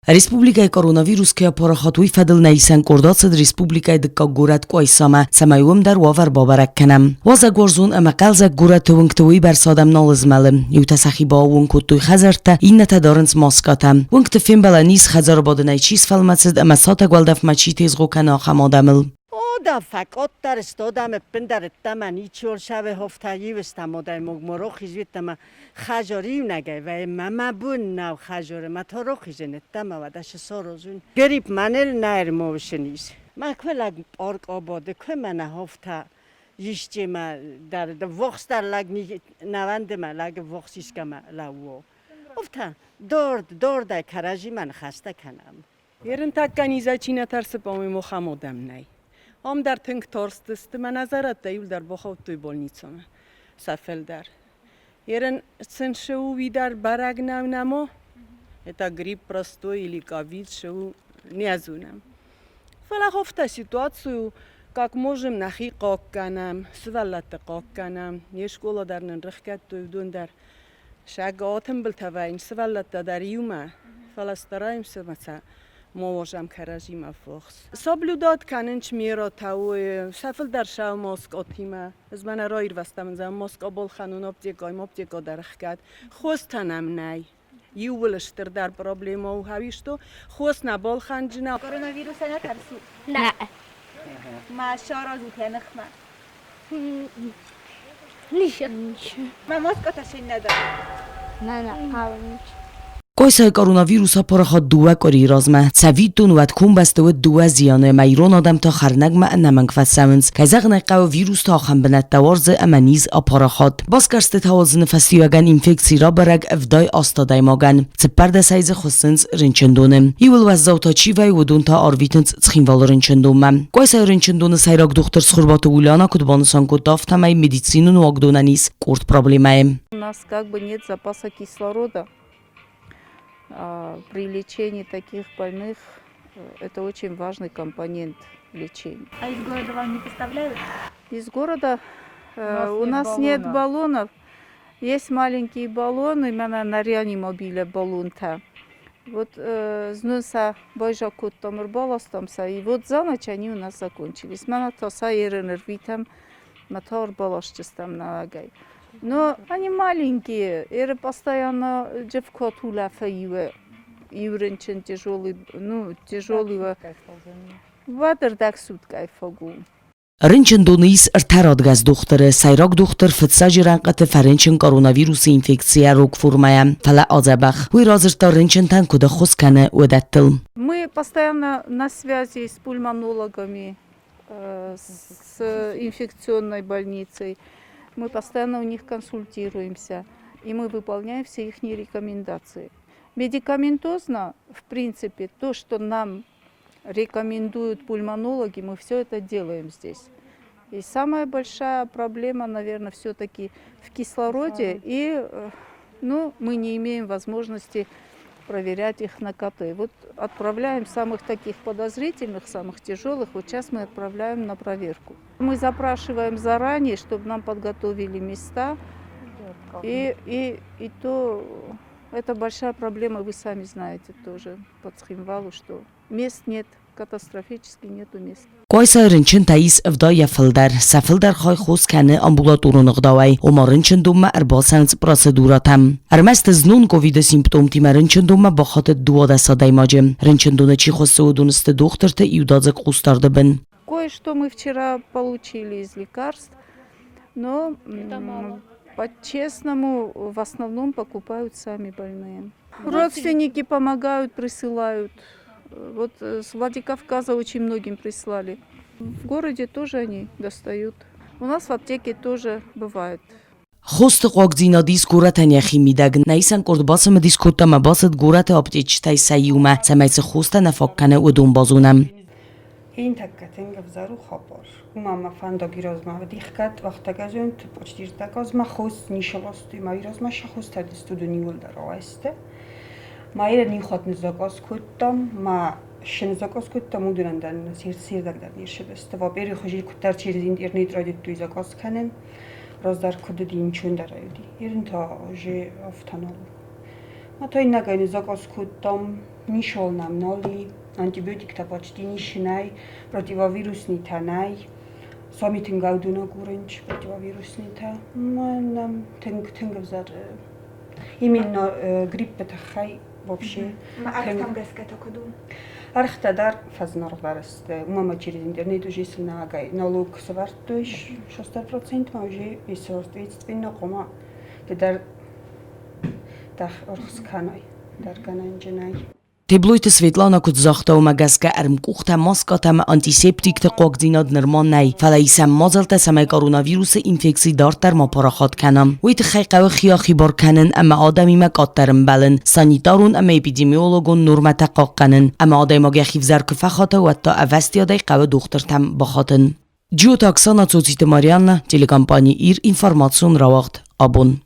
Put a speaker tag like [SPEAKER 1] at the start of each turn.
[SPEAKER 1] Республикӕйы коронавирус кӕй апарахат, уый фӕдыл нӕ исӕн къорд ацыд республикӕйы дыккаг горӕт Къуайсамӕ, цӕмӕй уым дӕр уавӕр бабӕрӕг кӕнӕм. Уазӕгуарзон ӕмӕ хъӕлдзӕг горӕты уынгты уыйбӕрц адӕм нал змӕлы. Иутӕ сӕхи бааууон кодтой хӕдзӕрттӕ, иннӕтӕ дарынц маскӕтӕ. Уынгты фембӕлӕн ис, хӕдзары бадынӕй чи сфӕлмӕцыд ӕмӕ сатӕг уӕлдӕфмӕ чи тезгъо кӕны, ахӕм адӕмыл.
[SPEAKER 2] Ода фӕкъаддӕр сты, одам ӕппындӕр ӕддӕмӕ ничиуал сӕвӕхофта ивыстам одаймог морохизвиттӕмӕ хӕжор иунӕгӕй вӕййы мӕ мӕ бон нӕу хӕжоры мӕ торохизын ӕддӕмӕ уӕдӕ шы сорозун. Грипп мӕныл нӕ ӕрмовсын ис. Мӕ куы лӕг пъоркъободы, куы мӕнӕ хофта исчемӕ дӕр вохсдӕр лӕг нӕвӕнды мӕ лӕг вохс искӕмӕ лӕууо. Офта дорд, дордӕй кӕрӕдзимӕ ныхӕстӕ кӕнӕм.
[SPEAKER 3] Ерынтӕккӕ низӕй чи нӕ тӕрсы, по-моему, ахӕм адӕм нӕй. Ам дӕр тынг тарстысты, мӕнӕ зӕрӕдтӕ иуылдӕр бахаудтой больницӕмӕ, сӕ фылдӕр. Ерын сын шы у, уый дӕр бӕрӕг нӕу нӕма. Это грипп простой или ковид шы у, не зонӕм. Фӕлӕ афтӕ ситуацию, как можем, нӕхи хъахъхъӕнӕм, сывӕллӕтты хъахъхъӕнӕм, не скъола дӕр нын рыхгӕдтой, уыдон дӕр сӕ тымбылтӕ вӕййынц сывӕллӕттӕ дӕр иумӕ, фӕлӕ стараемся ма сӕ ма уарзӕм кӕрӕдзимӕ ввахс. Соблюдать кӕнынц мератӕ, сӕ фылдӕр сӕ маскъотимӕ. Ӕз мӕнӕ раирвӕзтӕн маскъа балхӕнон аптекӕй, аптекӕ дӕр ӕхгӕд. Хостӕ нӕм нӕй. Иууыл стырдӕр проблемӕ у хауисто. Хос нӕ балхӕнджынӕ.
[SPEAKER 4] Коронавирусӕй нӕ тӕрсут?
[SPEAKER 5] Нӕ.
[SPEAKER 4] Ма саразут йӕ ныхмӕ?
[SPEAKER 5] Ничего.
[SPEAKER 4] Ма маскъатӕ син нӕ дӕр?
[SPEAKER 5] Нӕ, нӕ, хъӕуы ничего.
[SPEAKER 1] Къуайсайы коронавирус апарахат дыууӕ къуырийы размӕ. Цӕвиттон, уӕд комбӕсты уыд дыууӕ зианы ӕмӕ ирон адӕм та хӕрнӕгмӕ ӕнӕмӕнг фӕцӕуынц. Кӕй зӕгъын ӕй хъӕуы, вирус та ахӕм бынӕттӕ уарзы ӕмӕ низ апарахат. Басгӕрстытӕ уадзыны фӕстиуӕгӕн инфекци рабӕрӕг 78 адӕймагӕн. Цыппӕрдӕсӕй дзы хуыссынц рынчындоны. Иуыл уӕззау та чи вӕййы, уыдон та арвитынц Цхинвалы рынчындонмӕ. Къуайсайы рынчындоны сӕйраг дохтыр Цхуырбаты Ульяна куыд банысан кодта, афтӕмӕй медицинон уагдонӕн ис къорд проблемӕйы.
[SPEAKER 6] У нас как бы нет запаса кислорода. При лечении таких больных это очень важный компонент лечения.
[SPEAKER 4] А из города вам не поставляют?
[SPEAKER 6] Из города у нас нет баллонов. Есть маленькие баллоны, мӕнӕ на реанимобиле баллонтӕ. Вот знон сӕ байзаг кодтам, ӕрбаластам сӕ, и вот за ночь они у нас закончились. Мӕнӕ та сӕ ерын ӕрвитӕм, мӕ та ӕрбаласдзыстӕм нӕуӕгӕй. Но они маленькие, эры постоянно джевкот улӕфы иуы иу рынчын тяжелый, ну, тяжелый, уӕд ӕрдӕг суткӕйы фаг у.
[SPEAKER 1] Рынчындоны ис ӕртӕ радгӕс дохтыры. Сӕйраг дохтыр фыццаджы рӕнхъыты фӕрынчын коронавирусы инфекцийӕ рог формӕйӕ, фӕлӕ адзӕбӕх. Уый радзырдта рынчынтӕн куыд ӕххуыс кӕны, уыдӕттыл.
[SPEAKER 6] Мы постоянно на связи с пульмонологами, с инфекционной больницей. Мы постоянно у них консультируемся, и мы выполняем все их рекомендации. Медикаментозно, в принципе, то, что нам рекомендуют пульмонологи, мы все это делаем здесь. И самая большая проблема, наверное, все-таки в кислороде. И ну, мы не имеем возможности проверять их на КТ. Вот отправляем самых таких подозрительных, самых тяжелых, вот сейчас мы отправляем на проверку. Мы запрашиваем заранее, чтобы нам подготовили места. И то это большая проблема, вы сами знаете тоже по Цхинвалу, что мест нет, катастрофически нету мест.
[SPEAKER 1] Къуайсайы рынчынтӕ ис ӕвдайӕ фылдӕр. Сӕ фылдӕр хай хос кӕны амбулаторон ӕгъдауӕй, ома рынчындонмӕ ӕрбацӕуынц процедурӕтӕм. Ӕрмӕст знон ковиды симптомтимӕ рынчындонмӕ бахатыд 12 адӕймаджы. Рынчындоны чи хуыссы, уыдон сты дохтырты иудадзыг хъусдарды бын.
[SPEAKER 6] Кое-что мы вчера получили из лекарств, но по-честному в основном покупают сами больные. Родственники помогают, присылают. Вот с Владикавказа очень многим прислали. В городе тоже они достают. У нас в аптеке тоже бывает.
[SPEAKER 1] Хосты хъуагдзинад ис горӕтӕн йӕхи мидӕг. Нӕ исӕн къорд бацымыдис кодта ӕмӕ бацыд горӕты аптечытӕй сӕ иумӕ, цӕмӕй цы хостӕ нӕ фаг кӕны, уыдон базонӕм.
[SPEAKER 7] Ин тӕккӕ тынг ӕвзӕр у хабар. Уымӕ мӕ фӕндаг размӕ дихгӕд вахтагазонт, почти ртӕгазмӕ хос нишаластой, ма размӕ сӕ хостӕ студон иуылдӕр рауайсты. Ма ирӕ ниухатт ныззакъаз кодтам, ма ще ныззакъаз кодтам, уыдонӕн дӕр сердӕг дӕр не рцыдысты. Во-первых, хузи куыддӕр через интернет райдыдтой закъаз кӕнын, раздӕр куыд уыди, ничего дӕр уыди. Ирын та уже афтӕ нал у. Ма та иннӕгӕй заказ кодтам, ничол нӕм нал и, антибиотиктӕ почти ничи нӕй, противовируснитӕ нӕй. Сами тынг аудун агурынч противовируснитӕ. Ма нӕм тынг тынг ӕвзӕр именно гриппы тыххӕй вообще.
[SPEAKER 4] Ма ӕргътӕм гӕсгӕ та куыд у?
[SPEAKER 7] Ӕргътӕ дӕр фӕзынаргъдӕр сты. Уымӕ ма через интернет уже сынагӕй налог сӕвӕрдтой 6%, ма уже соответственно хъуамӕ ды дӕр дӕх ӕргъ скӕнай, дӕр гӕнӕнджынӕй.
[SPEAKER 1] Теблойты Светлана куыд загъта, уымӕ гӕсгӕ ӕрмкъухтӕ, маскӕтӕ ӕмӕ антисептикты хъуагдзинад нырма нӕй, фӕлӕ исӕм мадзӕлттӕ, цӕмӕй коронавирусы инфекци дарддӕр ма парахат кӕна. Уый тыххӕй хъӕуы хи ахибар кӕнын ӕмӕ адӕмимӕ къаддӕр ӕмбӕлын, санитарон ӕмӕ эпидемиологон нормӕтӕ хъахъхъӕнын, ӕмӕ адӕймаг йӕхи взӕр куы фӕхата, уӕд та ӕвӕстиатӕй хъӕуы дохтыртӕм бахатын. Джиоты Оксана, Цоциты Марианна, телекомпани «Ир», информацион рауагъд «Абон».